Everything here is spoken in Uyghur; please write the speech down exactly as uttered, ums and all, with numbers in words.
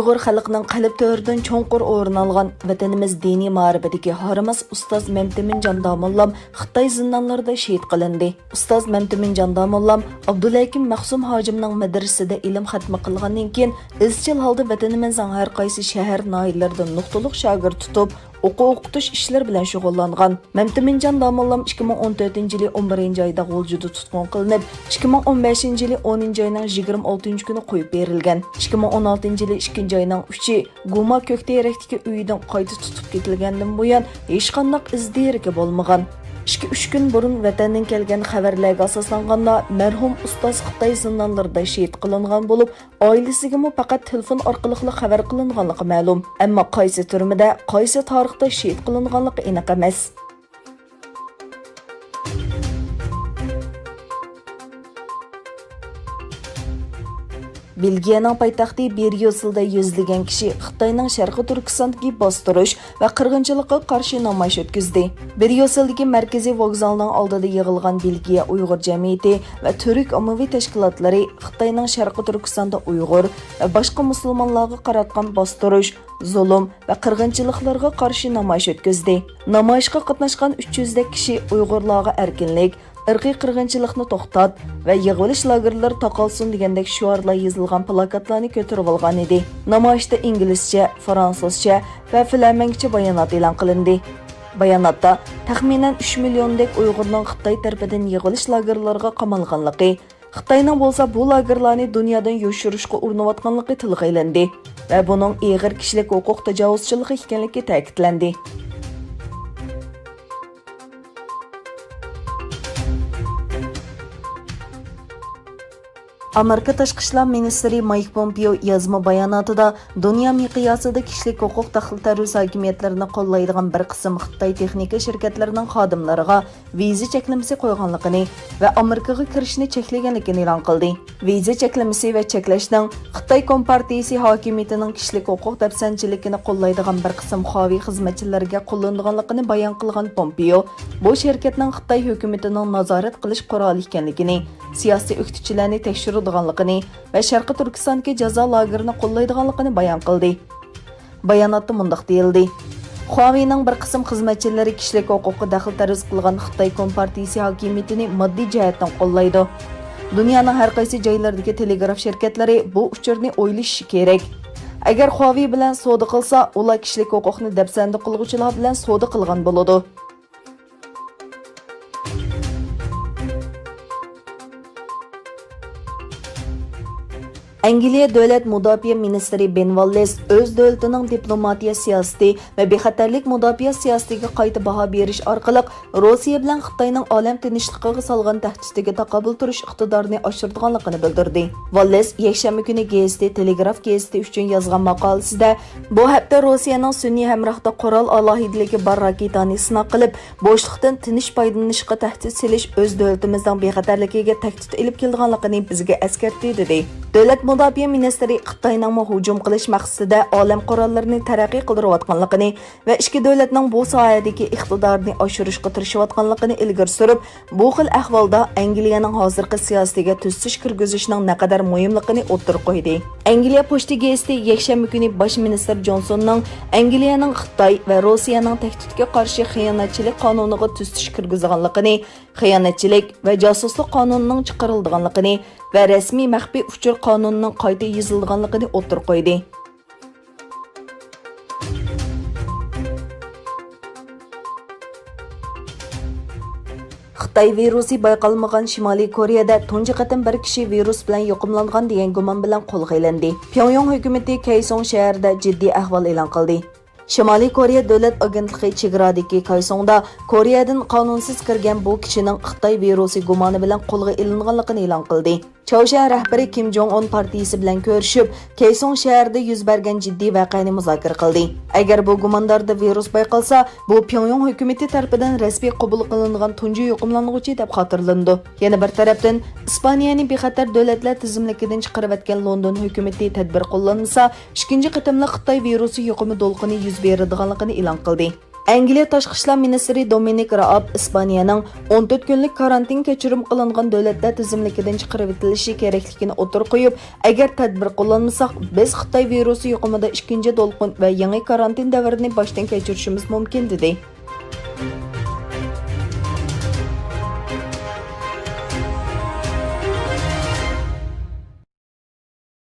ئۇيغۇر خەلقىنىڭ قەلب تۆرىدىن چوڭقۇر ئورۇن ئالغان ۋەتىنىمىز دىنىي مائارىپىدىكى ھارماس ئۇستاز مەمتىمىنجان داموللام خىتاي زىندانلىرىدا شېھىت قىلىندى. ئۇستاز مەمتىمىنجان داموللام ئابدۇلھەكىم مەخسۇم ھاجىمنىڭ مەدرىسىدە ئىلىم خەتمە قىلغاندىن كېيىن، ئىزچىل ھالدا ۋەتىنىمىزنىڭ ھەر قايسى شەھەر، ناھىيەلىرىدە نۇقتىلىق شاگىرت تۇتۇپ، ئوقۇ-ئوقۇتۇش ئىشلىرى بىلەن شۇغۇللانغان. مەمتىمىنجان داموللام ئىككى مىڭ ئون تۆتىنچى يىلى ئون بىرىنچى ئايدا غۇلجىدا تۇتقۇن قىلىنىپ، ئىككى مىڭ ئون بەشىنچى يىلى ئونىنچى ئاينىڭ يىگىرمە ئالتىنچى كۈنى قويۇپ بېرىلگەن. ئىككى مىڭ ئون ئالتىنچى يىلى ئىككىنچى ئاينىڭ ئۈچى گۇما كۆكتېرەكتىكى ئۆيىدىن قايتا تۇتۇپ كېتىلگەندىن بۇيان، ھېچقانداق ئىز دېرىكى بولمىغان. ئىككى-ئۈچ كۈن بۇرۇن ۋەتەندىن كەلگەن خەۋەرلەرگە ئاساسلانغاندا، مەرھۇم ئۇستاز خىتاي زىندانلىرىدا شېھىت قىلىنغان بولۇپ، ئائىلىسىگىمۇ پەقەت تېلېفون ئارقىلىقلا خەۋەر قىلىنغانلىقى مەلۇم. ئەمما قايسى تۈرمىدە، قايسى تارىختا شېھىت قىلىنغانلىقى ئېنىق ئەمەس. بېلگىيەنىڭ پايتەختى بريۇسسېلدا يۈزلىگەن كىشى خىتاينىڭ شەرقىي تۈركىستاندىكى باستۇرۇش ۋە قىرغىنچىلىققا قارشى نامايىش ئۆتكۈزدى. بريۇسسېلدىكى مەركىزىي ۋوگزالنىڭ ئالدىدا يىغىلغان بېلگىيە ئۇيغۇر جەمئىيىتى ۋە تۈرك ئاممىۋى تەشكىلاتلىرى خىتاينىڭ شەرقىي تۈركىستاندا ئۇيغۇر ۋە باشقا مۇسۇلمانلارغا قاراتقان باستۇرۇش، زۇلۇم ۋە قىرغىنچىلىقلىرىغا قارشى نامايىش ئۆتكۈزدى. نامايىشقا قاتناشقان ئۈچ يۈزدەك كىشى ئۇيغۇرلارغا ئەركىنلىك، ئىرقىي قىرغىنچىلىقنى توختات ۋە يىغىۋېلىش لاگېرلىرى تاقالسۇن دېگەندەك شوئارلار يېزىلغان پىلاكاتلارنى كۆتۈرۈۋالغانىدى. نامايىشتا ئىنگلىزچە، فرانسۇزچە ۋە فلەمەنگچە بايانات ئېلان قىلىندى. باياناتتا تەخمىنەن ئۈچ مىليوندەك ئۇيغۇرنىڭ خىتاي تەرىپىدىن يىغىۋېلىش لاگېرلىرىغا قامالغانلىقى، خىتاينىڭ بولسا بۇ لاگېرلارنى دۇنيادىن يوشۇرۇشقا ئۇرۇنۇۋاتقانلىقى تىلغا ئېلىندى ۋە بۇنىڭ ئېغىر كىشىلىك ھوقۇق تاجاۋۇزچىلىقى ئىكەنلىكى تەكىتلەندى. ئامېرىكا تاشقى ئىشلار مىنىستىرى مايك پومپېئو يازما باياناتىدا دۇنيا مىقياسىدا كىشىلىك ھوقۇق دەخلى تەرۇز ھاكىمىيەتلىرىنى قوللايدىغان بىر قىسىم خىتاي تېخنىكا شىركەتلىرىنىڭ خادىملىرىغا ۋىزا چەكلىمىسى قويغانلىقىنى ۋە ئامېرىكىغا كىرىشنى چەكلىگەنلىكىنى ئېلان قىلدى. ۋىزا چەكلىمىسى ۋە چەكلەشنىڭ خىتاي كومپارتىيىسى ھاكىمىيىتىنىڭ كىشىلىك ھوقۇق دەپسەندىچىلىكىنى قوللايدىغان بىر قىسىم خۇاۋېي خىزمەتچىلىرىگە قوللىنىدىغانلىقىنى بايان قىلغان پومپېئو، بۇ شىركەتنىڭ خىتاي ھۆكۈمىتىنىڭ نازارەت قىلىش قورالى ئىكەنلىكىنى، سىياسىي ئۆكتىچىلەرنى تەكشۈرىدىغانلىقىنى ۋە شەرقىي تۈركىستاندىكى جازا لاگېرىنى قوللايدىغانلىقىنى بايان قىلدى. باياناتتا مۇنداق دېيىلدى: خۇاۋېينىڭ بىر قىسىم خىزمەتچىلىرى كىشىلىك ھوقۇققا دەخلى تەرۇز قىلغان خىتاي كومپارتىيىسى ھاكىمىيىتىنى ماددىي جەھەتتىن قوللايدۇ. دۇنيانىڭ ھەر قايسى جايلىرىدىكى تېلېگراف شىركەتلىرى بۇ ئۇچۇرنى ئويلىشىشى كېرەك. ئەگەر خۇاۋېي بىلەن سودا قىلسا، ئۇلار كىشىلىك ھوقۇقنى دەپسەندە قىلغۇچىلار بىلەن سودا قىلغان بولىدۇ. ئەنگلىيە دۆلەت مۇداپىئە مىنىستىرى بېن ۋاللېس ئۆز دۆلىتىنىڭ دىپلوماتىيە سىياسىتى ۋە بىخەتەرلىك مۇداپىئە سىياسىتىگە قايتا باھا بېرىش ئارقىلىق روسىيە بىلەن خىتاينىڭ ئالەم تىنچلىقىغا سالغان تەھدىتىگە تاقابىل تۇرۇش ئىقتىدارىنى ئاشۇرىدىغانلىقىنى بىلدۈردى. ۋاللېس يەكشەنبە كۈنى گېزىتى تېلېگراف گېزىتى ئۈچۈن يازغان ماقالىسىدە، بۇ ھەپتە روسىيەنىڭ سۈنئىي ھەمراھتا قورال ئالاھىدىلىكى بار راكېتانى سىناق قىلىپ، بوشلۇقتىن تىنچ پايدىلىنىشقا تەھدىت سېلىش ئۆز دۆلىتىمىزنىڭ بىخەتەرلىكىگە تەھدىت ئېلىپ كېلىدىغانلىقىنى بىزگە ئەسكەرتتى، دېدى. دۆلەت مۇداپىئە مىنىستىرى خىتاينىڭمۇ ھۇجۇم قىلىش مەقسىتىدە ئالەم قوراللىرىنى تەرەققىي قىلدۇرۇۋاتقانلىقىنى ۋە ئىككى دۆلەتنىڭ بۇ ساھەدىكى ئىقتىدارىنى ئاشۇرۇشقا تىرىشىۋاتقانلىقىنى ئىلگىرى سۈرۈپ، بۇ خىل ئەھۋالدا ئەنگلىيەنىڭ ھازىرقى سىياسىتىگە تۈزىتىش كىرگۈزۈشنىڭ نەقەدەر مۇھىملىقىنى ئوتتۇرىغا قويدى. ئەنگلىيە پوچتا گېزىتى يەكشەنبە كۈنى باش مىنىستىر جونسوننىڭ ئەنگلىيەنىڭ خىتاي ۋە روسىيەنىڭ تەھدىتكە قارشى خىيانەتچىلىك قانۇنىغا تۈزىتىش كىرگۈزىدىغانلىقىنى، خىيانەتچىلىك ۋە جاسۇسلۇق قانۇنىنىڭ چىقىرىلىدىغانلىقىنى ۋە رەسمىي مەخپىي ئۇچۇر قانۇنىنىڭ قايتا يېزىلىدىغانلىقىنى ئوتتۇرىغا قويدى. خىتاي ۋىرۇسى بايقالمىغان شىمالىي كورېيەدە تۇنجى قېتىم بىر كىشى ۋىرۇس بىلەن يۇقۇملانغان دېگەن گۇمان بىلەن قولغا ئېلىندى. پيۇڭيۇڭ ھۆكۈمىتى كەيسۇڭ شەھىرىدە جىددىي ئەھۋال ئېلان قىلدى. شىمالىي كورېيە دۆلەت ئاگېنتلىقى چېگرادىكى كايسۇڭدا كورېيەدىن قانۇنسىز كىرگەن بۇ كىشىنىڭ خىتاي ۋىرۇسى گۇمانى بىلەن قولغا ئېلىنغانلىقىنى ئېلان قىلدى. چاۋشيەن رەھبىرى كىم جوڭ ئۇن پارتىيىسى بىلەن كۆرۈشۈپ، كەيسۇڭ شەھىرىدە يۈز بەرگەن جىددىي ۋەقەنى مۇزاكىرە قىلدى. ئەگەر بۇ گۇمانداردا ۋىرۇس بايقالسا، بۇ پيۇڭيۇڭ ھۆكۈمىتى تەرىپىدىن رەسمىي قوبۇل قىلىنغان تۇنجى يۇقۇملانغۇچى دەپ خاتىرىلىنىدۇ. يەنە بىر تەرەپتىن، ئىسپانىيەنى بىخەتەر دۆلەتلەر تىزىملىكىدىن چىقىرىۋەتكەن لوندون ھۆكۈمىتى تەدبىر قوللانمىسا، ئىككىنچى قېتىملىق خىتاي ۋىرۇسى يۇقۇمى دولقۇنى يۈز بېرىدىغانلىقىنى ئېلان قىلدى. ئەنگلىيە تاشقى ئىشلار مىنىستىرى دومىنىك رائاب ئىسپانىيەنىڭ ئون تۆت كۈنلۈك كارانتىن كەچۈرۈم قىلىنغان دۆلەتلەر تىزىملىكىدىن چىقىرىۋېتىلىشى كېرەكلىكىنى ئوتتۇرىغا قويۇپ، ئەگەر تەدبىر قوللانمىساق، بىز خىتاي ۋىرۇسى يۇقۇمىدا ئىككىنچى دولقۇن ۋە يېڭى كارانتىن دەۋرىنى باشتىن كەچۈرۈشىمىز مۇمكىن، دېدى.